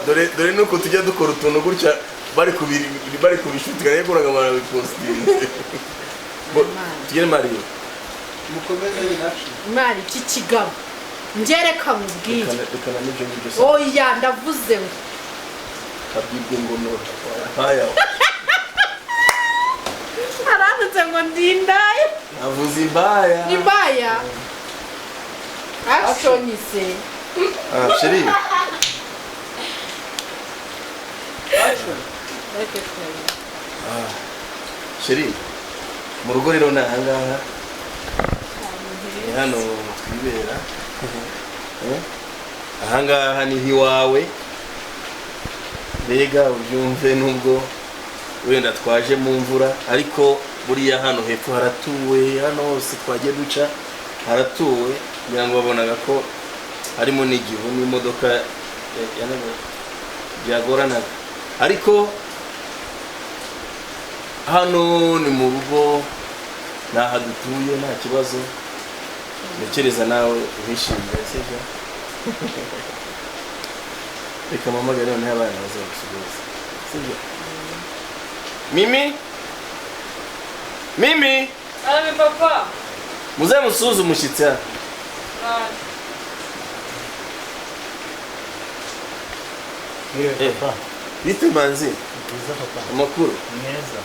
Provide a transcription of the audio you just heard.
Dore dore nuko tujya dukora utuntu gutya bari kubiri bari kubishutika rero ngo barabipostinze. Tugere Mario. Mukomeze nyine action. Imana, iki kigabo ngereka mubwire. Reka na n'ibyo ngibyo se. Oya, ndavuze ngo Kabwibwe ngo nora haya. Arandutse ngo ndindaye. Avuze imbaya. Imbaya, action se. Ah, chérie. Action. Ah, chérie, mu rugo rero ni ahangaha, ni hano twibera. Eh? Ahangaha niho iwawe, mbega ubyumve, nubwo wenda twaje mu mvura, ariko buriya hano hepfo haratuwe, hano hose twagiye duca haratuwe, kugira ngo babonaga ko harimo n'igihu n'imodoka byagoranaga, ariko hano ni mu rugo, ni aha dutuye, nta kibazo. Ntekereza nawe uhishimiye, sibyo? Reka mpamagare noneho abana bazagusuhuza, sibyo? Mimi, Mimi! Arame, papa. Muze musuhuze umushyitsi hano. Mwiriwe, Eh. papa. Bite, Manzi? Byiza, papa. Amakuru? Meza.